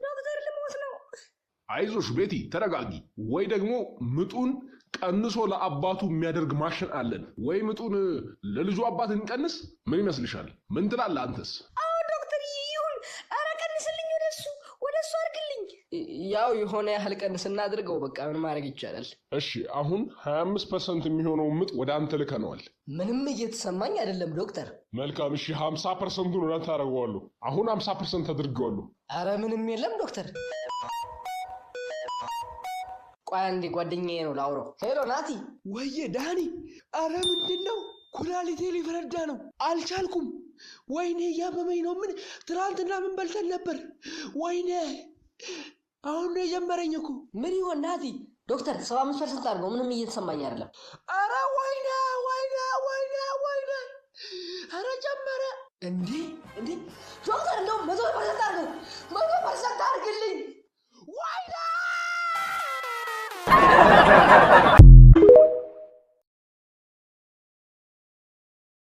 ዶክተር ልሞት ነው። አይዞሽ ቤቲ ተረጋጊ። ወይ ደግሞ ምጡን ቀንሶ ለአባቱ የሚያደርግ ማሽን አለን። ወይ ምጡን ለልጁ አባት እንቀንስ። ምን ይመስልሻል? ምን ትላለህ አንተስ? አዎ ዶክተር ይሁን። ኧረ ቀንስልኝ፣ ወደሱ ወደሱ አድርግልኝ። ያው የሆነ ያህል ቀንስ እናድርገው። በቃ ምን ማድረግ ይቻላል? እሺ አሁን 25% የሚሆነውን ምጥ ወደ አንተ ልከነዋል። ምንም እየተሰማኝ አይደለም ዶክተር። መልካም እሺ፣ 50%ቱን ወደ አንተ አደርገዋለሁ። አሁን 50% አድርጌዋለሁ። አረ ምንም የለም ዶክተር። ቆይ አንዴ ጓደኛዬ ነው ላውራው። Hello ናቲ። ወየ ዳኒ፣ አረ ምንድን ነው? ኩላሊቴ ሊፈነዳ ነው፣ አልቻልኩም። ወይኔ እያመመኝ ነው። ምን ትናንትና ምን በልተን ነበር? ወይኔ አሁን ነው የጀመረኝ እኮ። ምን ይሆን ናቲ? ዶክተር 75% አድርገው። ምንም እየተሰማኝ አይደለም። አረ ወይኔ ወይኔ ወይኔ ወይኔ፣ አረ ጀመረ እንዴ እንዴ ዶክተር እንደውም 100% አድርገው፣ 100% አድርግልኝ። ወይኔ።